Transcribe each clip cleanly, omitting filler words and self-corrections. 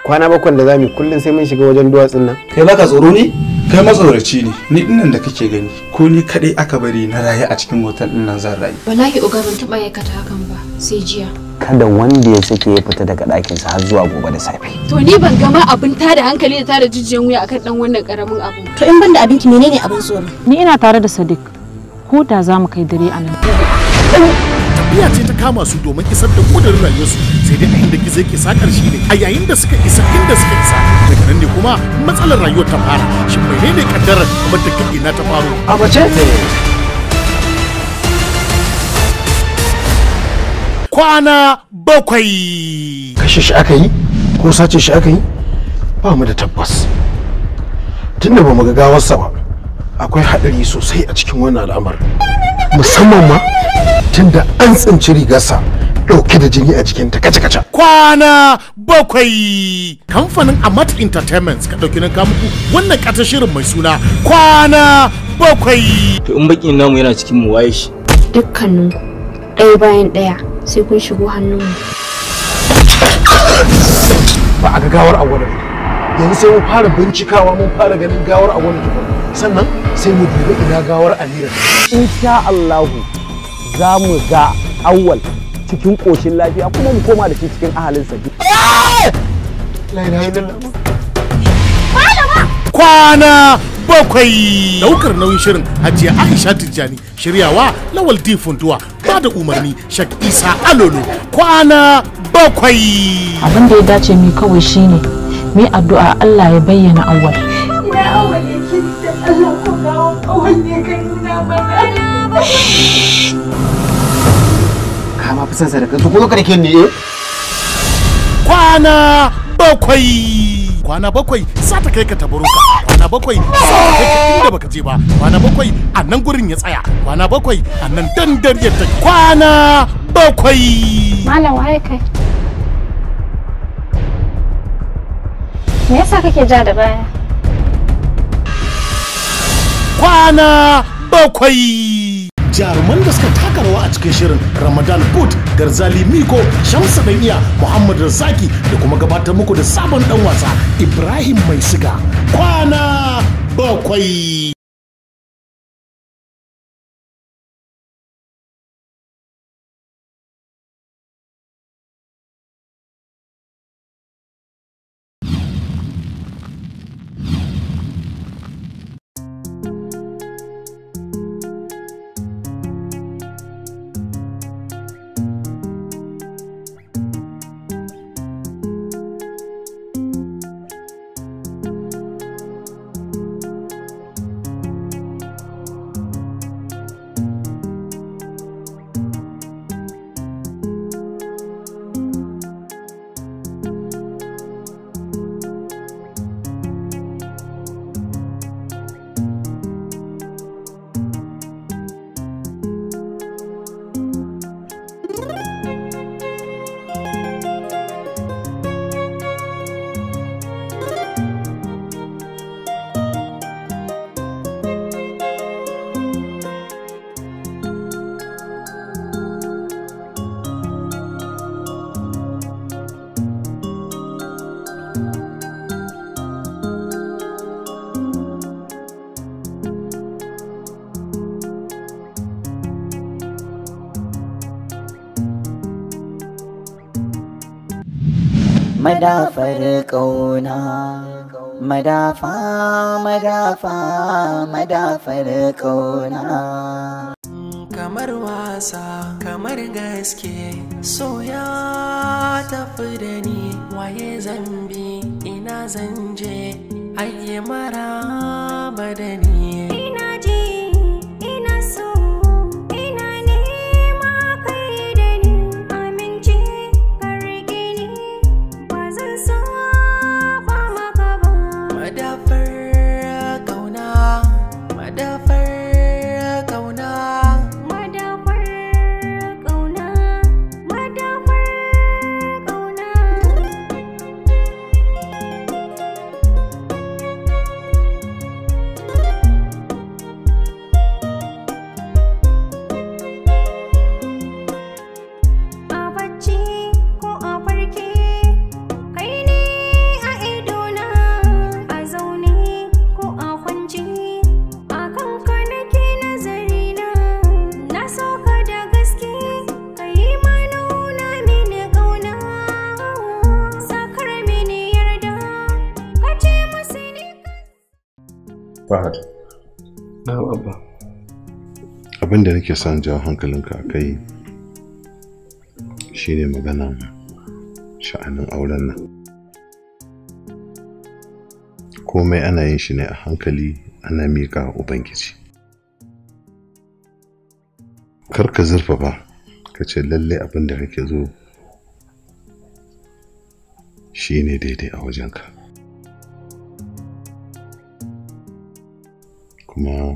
Kwana 7 da zamu kullun sai mun shiga wajen duwatsun nan. Kai baka tsoro ne? Kai matsoraci ne. Ni dinnan da kake gani ko ni kadai aka bari na rayu a cikin hotel din nan zan rayu. Wallahi uga ban taba aikata hakan ba sai jiya. Kada wanda ya sake ya fita daga ɗakin sa har zuwa gobe da safe. To ni ban gama abin tada hankali da tada jijiyan wuya akan dan wannan karamin abu. To in banda abinki menene abin tsoro? Ni ina tare da Sadiq. Ko da za mu kai dare anan. Tafiya ce ta kama su domin isar da kudurin rayuwarsu, sai dai a inda gizo yake sakar shi ne a yayin da suka isa inda suka isa. Daga nan ne kuma matsalar rayuwar ta fara. Shin menene kaddarar kuma da ina ta faro? A mace? Kwana 7. Kashe shi aka yi ko sace shi aka yi ba mu da tabbas. Tunda ba mu ga gawarsa ba, akwai haɗari sosai a cikin wannan al'amarin. Musamman ma tunda an tsinci rigarsa ɗauke da jini a jikinta kaca-kaca. Kwana 7. Kamfanin Amat Entertainment ka ɗauki nan muku wannan ƙata shirin mai suna Kwana 7. To in bakin namu yana cikin mu waye shi? Dukkaninku ɗaya bayan ɗaya sai kun shigo hannunmu. Ba a ga gawar Awwalu. Yanzu sai mun fara bincikawa, mun fara ganin gawar Awwalu tukun. Sannan sai mu dubi ina gawar Amira. Insha Allahu za mu ga Awwal cikin ƙoshin lafiya kuma mu koma da shi cikin ahalinsa. La ilaha illallah. Kwana 7. Daukar nauyin shirin Hajiya Aisha Tijjani, shiryawa Lawal D Funtuwa, ba da umarni Shak Isa Alolo. Kwana 7. Abin da ya dace mu kawai shine mu yi addu'a Allah ya bayyana Awwal. Ina Awwal yake da Allah ko gawo Awwal ne ka nuna mana. Ka ma fi son sadaka to ko ka dake ni eh? Kwana 7. Kwana 7 za ta kai ka tabaruka. Kwana 7 za ta kai ka inda baka je ba. Kwana 7 a nan gurin ya tsaya. Kwana 7 a nan dandar ya ta. Kwana 7. Malam waye kai? Me yasa kake ja da baya? Kwana 7. Jaruman da suka taka rawa a cikin shirin Ramadan Boot, Garzali Miko, Shamsu Daniya, Muhammad Razaki da kuma gabatar muku da sabon dan wasa Ibrahim Mai Siga. Kwana 7. Madafar ƙauna, madafa, madafa, madafar ƙauna. Kamar wasa, kamar gaske, so ya tafi da ni, waye zambi, ina zanje, ayye maraba da ni. Ina ji, ina so, ina nema kai da ni, amince ka rike ni, ba zan saba maka ba. Madafar ƙauna, madafar ƙauna. Madafar ƙauna, madafar ƙauna. Fahad. Na'am Abba. Abin da nake son jawo hankalinka a kai shine maganan sha'anin auren nan. Komai ana yin shi ne a hankali, ana miƙa wa Ubangiji. Kar ka zurfafa ka ce lallai abin da kake zo shine daidai a wajenka. Kuma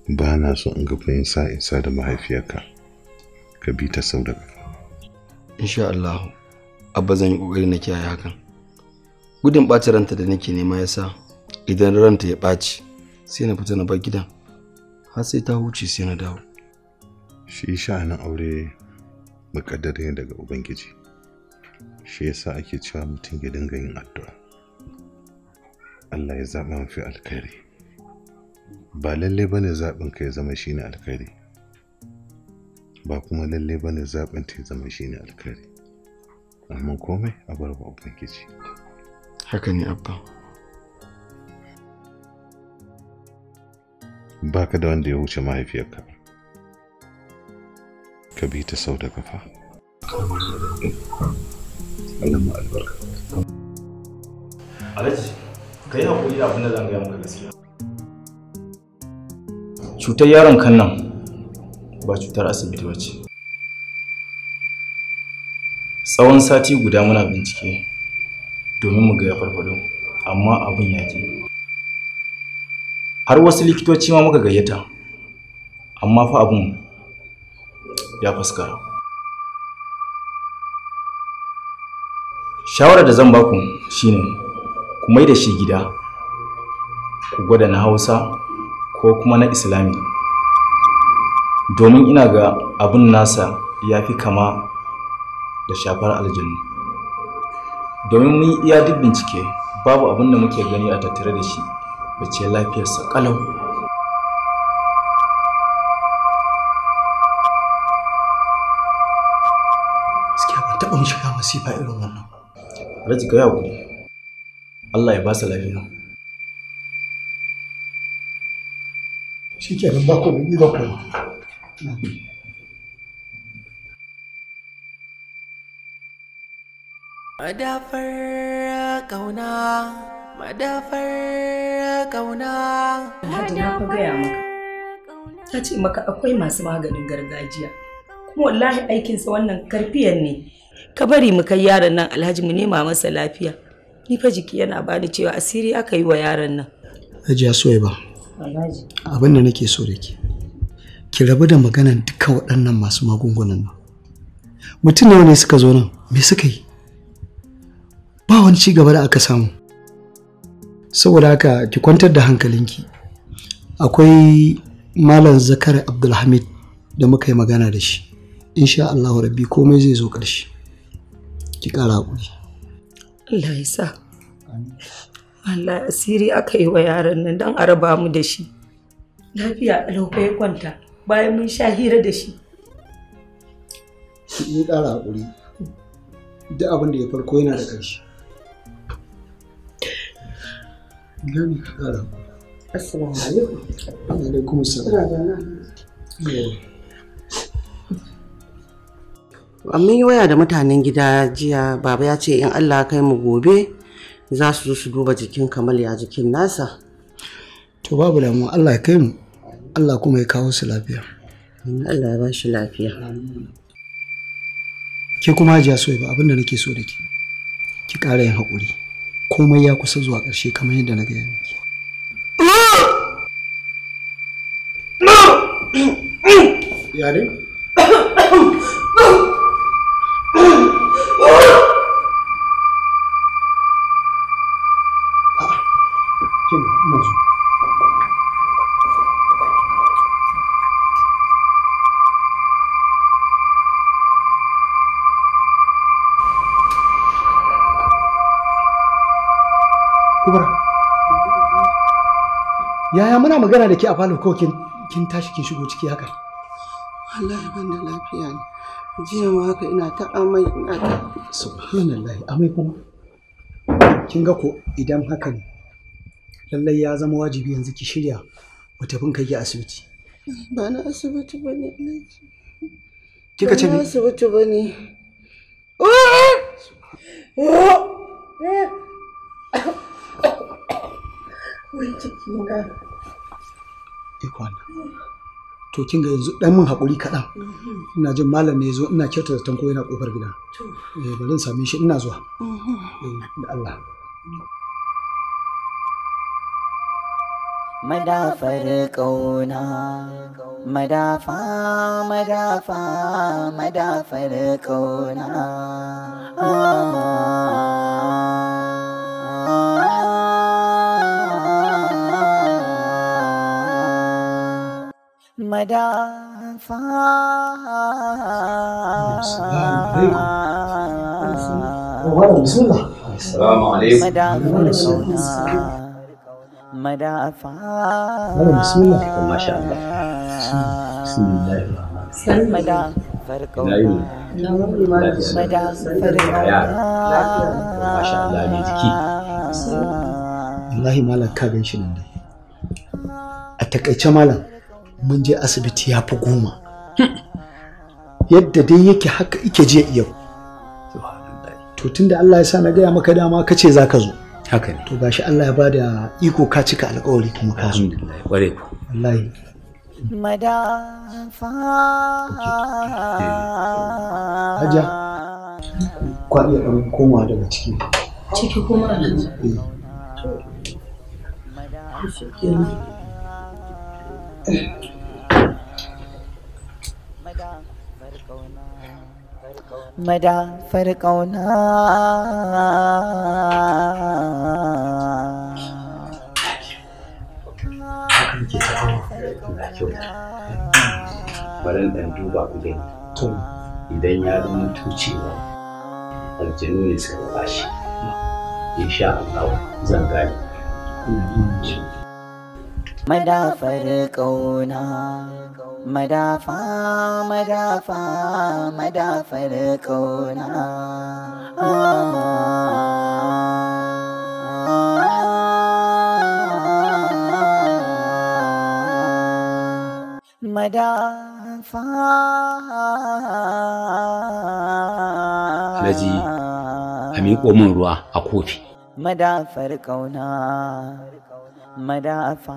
ba na so in ga kun sa da mahaifiyarka, ka bi ta sau da ƙafa. Insha Allah Abba, zan yi ƙoƙari na kiyaye hakan. Gudun ɓacin ranta da nake nema yasa idan ranta ya ɓaci sai na fita na bar gidan, har sai ta huce sai na dawo. Shi sha'anin aure muƙaddari ne daga Ubangiji. Shi yasa ake cewa mutum ya dinga yin addu'a. Allah ya zaɓa mafi alkhairi. Ba lalle bane zaɓin ka ya zama shine alkhairi, ba kuma lalle bane zaɓin ta ya zama shine alkhairi, amma komai a bar wa Ubangiji. Haka ne Abba. Baka da wanda ya wuce mahaifiyarka, ka bi ta sau da kafa. Allah ma albarka. Alhaji, ka yi haƙuri da abin da zan gaya maka gaskiya. Cutar yaron kan nan ba cutar asibiti ba ce. Tsawon sati guda muna bincike domin mu ga ya farfado, amma abin ya ƙi. Har wasu likitoci ma muka gayyata, amma fa abin ya faskara. Shawarar da zan baku shine ku mai da shi gida, ku gwada na Hausa ko kuma na Islami, domin ina ga abin nasa ya fi kama da shafar aljanu. Domin mun yi iya duk bincike, babu abin da muke gani a tattare da shi bace lafiyarsa kalau. Gaskiya ban taɓa shiga masifa irin wannan ba. Alhaji, ka yi haƙuri. Allah ya ba su lafiya. Shi kenan, ba komai, ni ba komai. Madafar ƙauna, madafar ƙauna. Alhaji, na fa gaya maka. Ta ce maka akwai masu maganin gargajiya. Kuma wallahi aikinsa wannan karfiyan ne. Ka bari mu kai yaron nan Alhaji, mu nema masa lafiya. Ni fa jiki yana bani cewa asiri aka yi wa yaron nan. Hajiya Suwaiba, Alhaji. abin da nake so da ke, ki rabu da maganan duka waɗannan masu magungunan nan. Mutum nawa ne suka zo nan, me suka yi? Ba wani ci gaba da aka samu. Saboda haka ki kwantar da hankalinki. Akwai Malam Zakari Abdulhamid da muka yi magana da shi. Insha Allahu Rabbi komai zai zo ƙarshe. Ki ƙara haƙuri. Allah ya sa. Allah, asiri aka yi wa yaron nan don a raba mu da shi. Lafiya lau fa ya kwanta bayan mun sha hira da shi. Ki ƙara haƙuri. Duk abin da ya farko yana da ƙarshe. Gani, ki ƙara haƙuri. Assalamu alaikum. Wa alaikum assalam. Mun yi waya da mutanen gida jiya, baba ya ce in Allah ya kai mu gobe za su zo su duba jikin Kamal, ya jikin nasa. To babu damuwa, Allah ya kai mu. Allah kuma ya kawo su lafiya. Allah ya ba shi lafiya. Ke kuma Hajiya Suwaiba, abin da nake so da ke, ki ƙara yin haƙuri. Komai ya kusa zuwa ƙarshe kamar yadda na gaya miki. Ya dai? Kin ga, ina zuwa. Kubra. Yaya muna magana da ke a falo ko kin tashi kin shigo ciki haka? Wallahi ban da lafiya ne. Jiya ma haka ina ta amai, ina ta. Subhanallah, amai kuma. Kin ga ko idan haka ne, Lallai ya zama wajibi yanzu ki shirya mu tafi kai ki asibiti. Ba na asibiti ba ne, Alhaji. Kika ce Ba me? na asibiti ba ne. Wai cikina. Iko Allah. To kin ga yanzu dan mun hakuri kaɗan. Ina jin malam ne yazo, ina kyauta zaton ko yana kofar gida. Eh, bari in same shi, ina zuwa. Eh, da Allah. Madafar ƙauna, madafa, madafa, madafar ƙauna. Madafa. Bismillah. Assalamu alaikum. Madafar ƙauna. Madafa. Malam bismillah. Masha Allah. Bismillahirrahmanirrahim. Madafar Ina yini? Madafar Yara. Masha Allah, mai jiki. Wallahi malam ka gan shi nan dai. A takaice malam mun je asibiti ya fi 10. Yadda dai yake haka ike jiya yau. To tunda Allah ya sa na gaya maka dama ka ce za ka zo. Haka ne. To gashi Allah ya bada iko ka cika alƙawari kuma ka zo. Alhamdulillah, ƙware ku. Wallahi. Madafa. Hajiya, kwa iya ɗan komawa daga ciki. Ciki kuma Alhaji. Eh. Madafar ƙauna. Haka nake ta fama. Allah kyauta. Bari in ɗan duba ku gani. To. Idan ya zama cewa aljanu ne suka ba shi. Insha Allah zan gane. Madafar ƙauna. Madafa, madafa, madafar ƙauna. Madafa. Alhaji, a miƙo min ruwa a kofi. Madafar ƙauna. Madafa.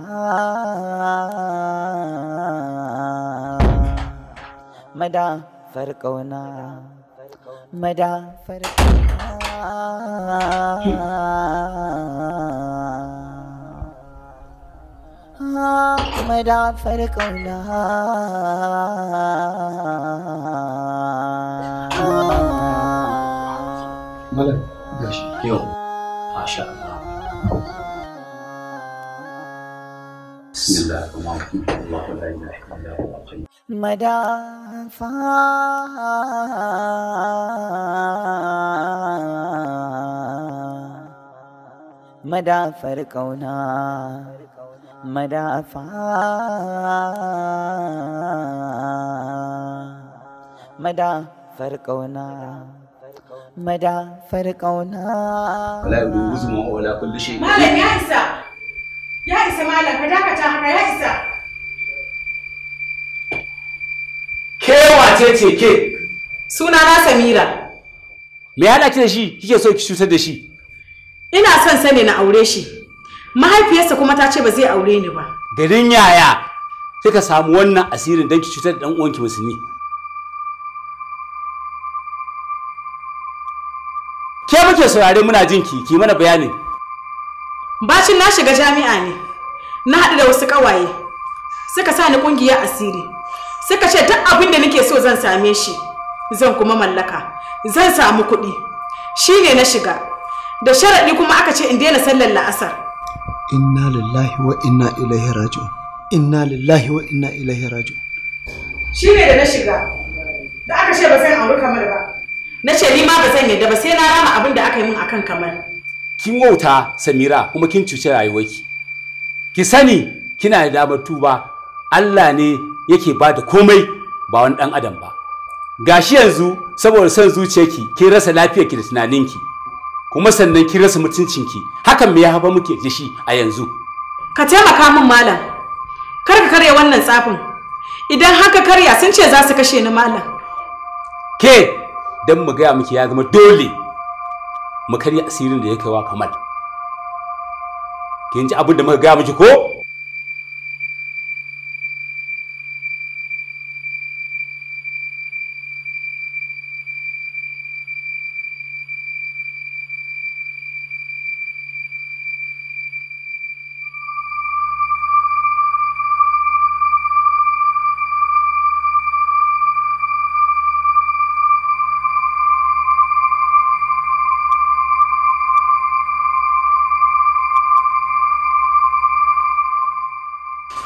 Madafar ƙauna. Madafar ƙauna. Madafar ƙauna. Malam gashi. Yau, masha Allah. Bismillahirrahmanirrahim. Allahu la ilaha illa huwa al-hayy. Madafa. Madafar ƙauna. Madafa. Madafar ƙauna. Madafar ƙauna. Wala yuzu ma wala kulli shay'in. Malam ya isa. Ya isa malam, ka dakata haka ya isa. Ke wace ce ke? Suna na Samira. Me ya haɗa ki da shi kike so ki cutar da shi? Ina son sani na aure shi. Mahaifiyarsa kuma ta ce ba zai aure ni ba. Garin yaya kika samu wannan asirin don ki cutar da ɗan uwanki musulmi? Ke muke saurare muna jin ki, ki mana bayanin. Bacin na shiga jami'a ne. Na haɗu da wasu ƙawaye. Suka sa ni ƙungiyar asiri. Suka ce duk abin da nake so zan same shi. Zan kuma mallaka. Zan samu kuɗi. Shi ne na shiga. Da sharaɗi kuma aka ce in daina sallar la'asar. Inna lillahi wa inna ilaihi raji'un. Inna lillahi wa inna ilaihi raji'un. Shi ne da na shiga. Da aka ce ba zan auri kamar ba. Na ce ni ma ba zan yarda ba sai na rama abin da aka yi min akan kamar. Kin wauta Samira kuma kin cuci rayuwarki. Ki sani kina da damar tuba. Allah ne yake ba da komai ba wani ɗan adam ba. Gashi yanzu saboda son zuciyarki kin rasa lafiyarki da tunaninki. Kuma sannan kin rasa mutuncinki. Hakan me ya hafa muke da shi a yanzu? Ka taimaka min malam. Kar ka karya wannan tsafin. Idan haka karya sun ce za su kashe ni malam. Ke dan mu gaya miki ya zama dole mu karya asirin da ya kai wa Kamal. Kin ji abin da muka gaya miki ko?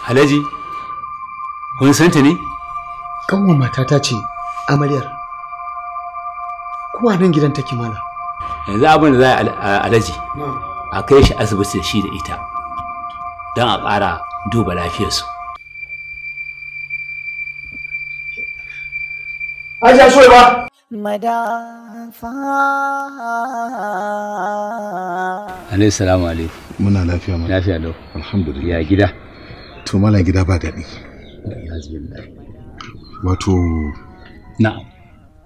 Alhaji, kun san ta ne? Kanwar matata ce, amaryar. Kuma nan gidan take mala. Yanzu abin da za a Alhaji, a kai shi asibiti da shi da ita, don a ƙara duba lafiyarsu. Ajiya soyi ba! Madafa. Alaihi salamu alaikum. Muna lafiya ma. Lafiya lau. Alhamdulillah. Ya gida. To malam gida ba daɗi. Wato na'am.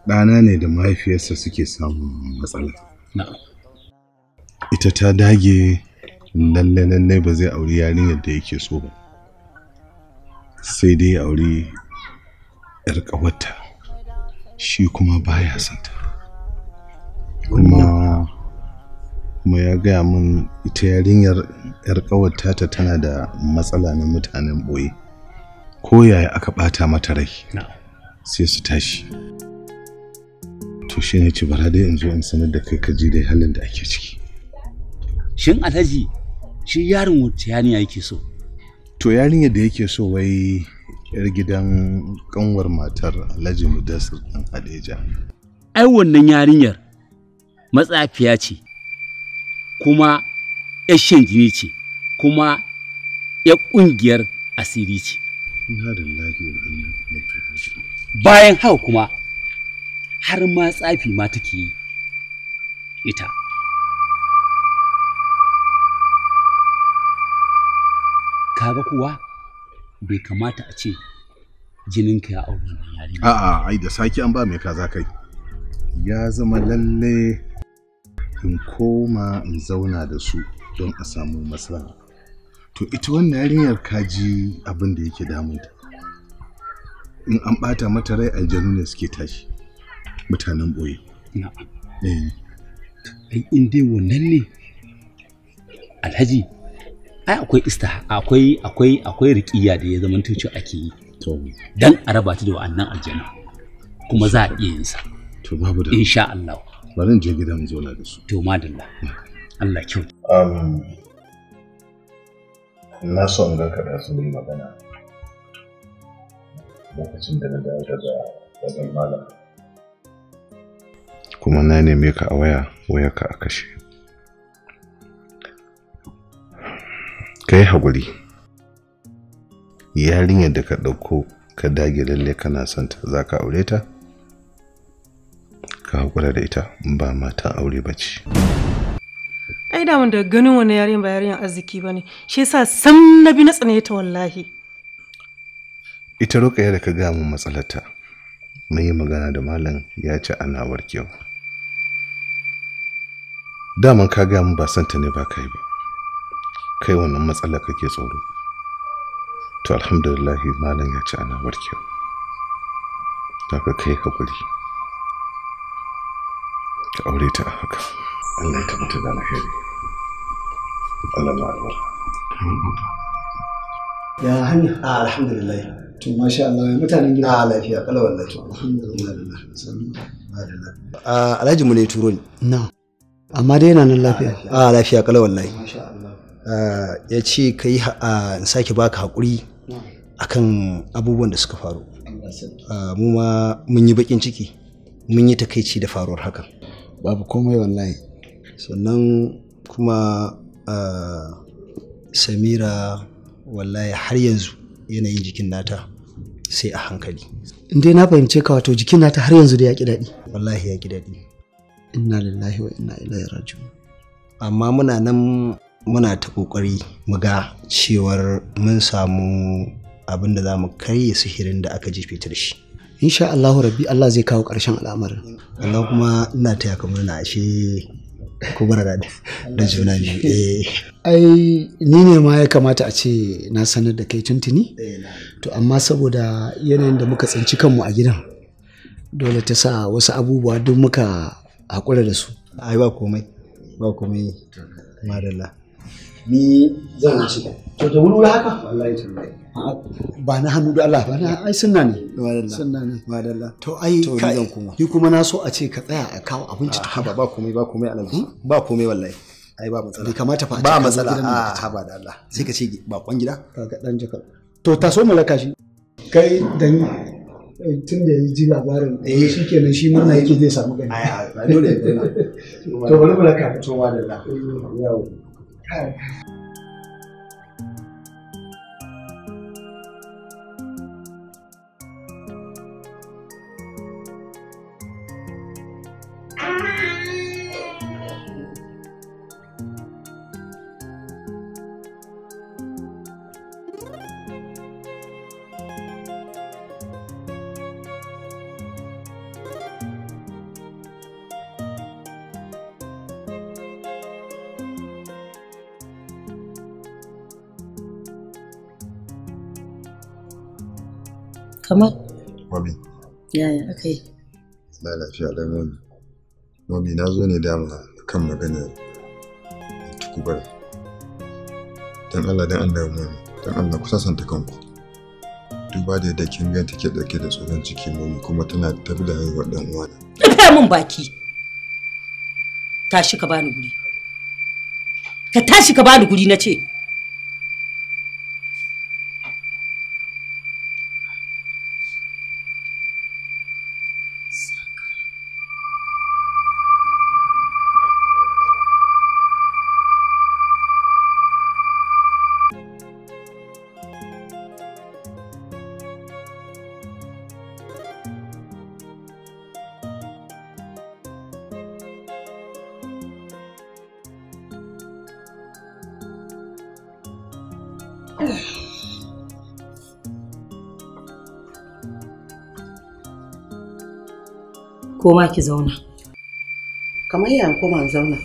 Ɗana ne da mahaifiyarsa suke samun matsala. Na'am. Ita ta dage lalle lalle ba zai auri yarinyar da yake so ba. Sai dai ya auri 'yar ƙawarta. Shi kuma baya son ta. Kuma ya gaya min ita yarinyar 'yar ƙawarta ta tana da matsala na mutanen ɓoye. Ko yaya aka ɓata mata rai sai su tashi. To shi ne ce bara dai in zo in sanar da kai ka ji dai halin da ake ciki. Shin Alhaji shi yaron wacce yarinya yake so? To yarinyar da yake so wai 'yar gidan kanwar matar Alhaji Mudassir ɗan Hadeja. Ai wannan yarinyar matsafiya ce, kuma 'yar shan jini ce, kuma 'yar ƙungiyar asiri ce. Inna lillahi wa inna ilaihi raji'un. Bayan haka kuma har ma tsafi ma take yi ita. Kaga kuwa bai kamata a ce jininka ya auri wannan yarinya. A'a, ai da sake an ba mai kaza kai. Ya zama lalle in koma in zauna da su don a samu maslaha. To ita wannan yarinyar kaji abin da yake damunta. In an bata mata rai aljanu ne suke tashi. Mutanen boye. Na'am. Eh. Ai in dai wannan ne Alhaji ai akwai ista akwai akwai akwai riqiya da ya zama tuci ake yi. To dan a raba ta da wa'annan aljanu. Kuma za a iya yin sa. To babu da. Insha Allah. Bari in je gidan mu zauna da su. To madalla. Allah kyau. Na so in ganka da su yi magana. Lokacin da na dawo daga wajen malam. Kuma na neme ka a waya, wayarka a kashe. Ka yi haƙuri. Yarinyar da ka ɗauko ka dage lalle kana son ta za ka aure ta? Ka haƙura da ita ba matan aure ba ce. Ai da mun da ganin wannan yarinyar ba yarinyar arziki bane. Shi yasa sam na bi na tsane ta wallahi. Ita Ruƙayya da ka gaya min matsalarta. Mun yi magana da malam ya ce ana warkewa. Daman ka gaya min ba son ta ne ba kai ba. Kai wannan matsalar kake tsoro. To alhamdulillah malam ya ce ana warkewa. Haka kai haƙuri. Ka aure ta a haka. Allah ya tabbata da alheri. Allah ma albarka. Ya hanya? Alhamdulillah. To masha Allah ya mutanen gida. A lafiya kala wallahi. To alhamdulillah. Sannu. Alhaji mu ne turo ni. Na. Amma dai yana nan lafiya. A lafiya kala wallahi. Masha Allah. Ya ce ka yi in sake baka haƙuri akan abubuwan da suka faru. Mu ma mun yi baƙin ciki, mun yi takaici da faruwar hakan. Babu komai wallahi. Sannan kuma Samira wallahi har yanzu yanayin jikin nata sai a hankali. In dai na fahimce ka wato jikin nata har yanzu da ya ƙi daɗi. Wallahi ya ƙi daɗi. Inna lillahi wa inna ilaihi raji'un. Amma muna nan muna ta kokari mu ga cewar mun samu abin da za mu karye sihirin da aka jefe ta da shi. Insha Allahu rabbi, Allah zai kawo ƙarshen al'amarin. Sannan kuma ina taya ka murna, ashe kubura da juna biyu. Eh. Ai ni ne ma ya kamata a ce na sanar da kai tuntuni. To amma saboda yanayin da muka tsinci kanmu a gidan, dole ta sa wasu abubuwa duk muka haƙura da su. Ai ba komai, ba komai, madalla. Ni zan wuce. To da wuri haka? Wallahi tallahi. Ba na hannu da Allah ba na, ai sunna ne. Madalla. Sunna ne. Madalla. To ai To ni kai, zan koma. ni kuma na so a ce ka tsaya a kawo abinci. Haba, ba komai, ba komai alhaji. Ba komai wallahi. Ai ba matsala. Bai kamata fa a ce Ba ka zo matsala. gidan nan A haba da Allah. Sai ka ce bakon gida? Kaga dan jakar. To taso mu raka shi. Kai dan tun da ya ji labarin shi kenan, shi murna yake zai samu gani. Ai dole ya murna. To bari mu raka. To madalla. Yawo. Kamar Mami, yaya aka yi? Na lafiya lau mami. Mami, na zo ne dama kan maganar tukubar. Dan Allah, dan Allah mami, dan Allah ku sasanta kanku. Duba da yadda kin ga take dauke da tsohon ciki mami, kuma tana tafi da haihuwar dan uwana. Rufe min baki. Tashi ka bani guri. Ka tashi ka bani guri na ce. Koma ki zauna. Kamar ya koma in zauna?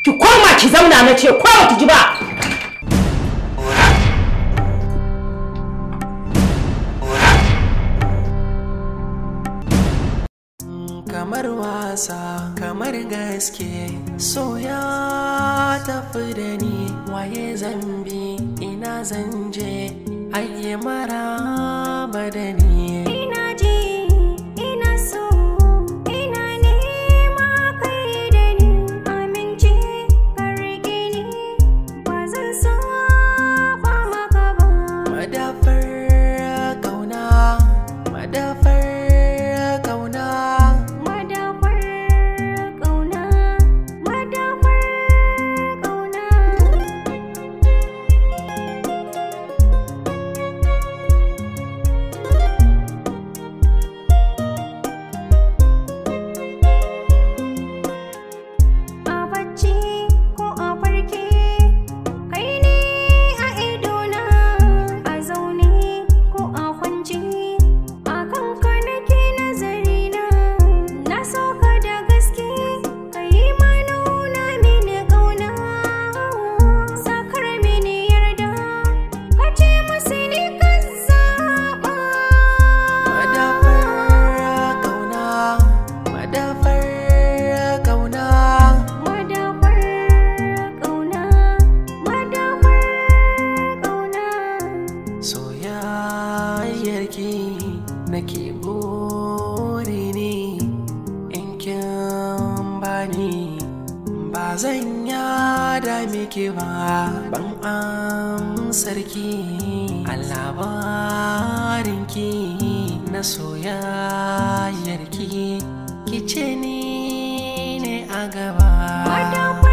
Ki koma ki zauna na ce, ko ba ki ji ba. Kamar wasa, kamar gaske, so ya tafi da ni. Waye zambi, ina zanje, ayye maraba da ni. Ina ji, ina so, ina nema kai da ni. Amince ka rike ni, ba zan saba maka ba. Madafar kauna, madafar kauna. Madafar kauna, madafar kauna. A bacci ko a farke, kai ne a idona. A zaune ko a kwance, a kanka nake nazarina. Na so ka da gaske, ka yi ma nuna mini ƙauna. Sakar mini yarda, ka ce musu ni ka zaɓa. Madafar kauna, madafar kauna. Madafar ƙauna, madafar ƙauna. Soyayyarki nake buri ne, in kin bani ba zan yada miki ba. Ban amsarki a labarinki na soyayyarki, ki ce ni ne a gaba. Madafar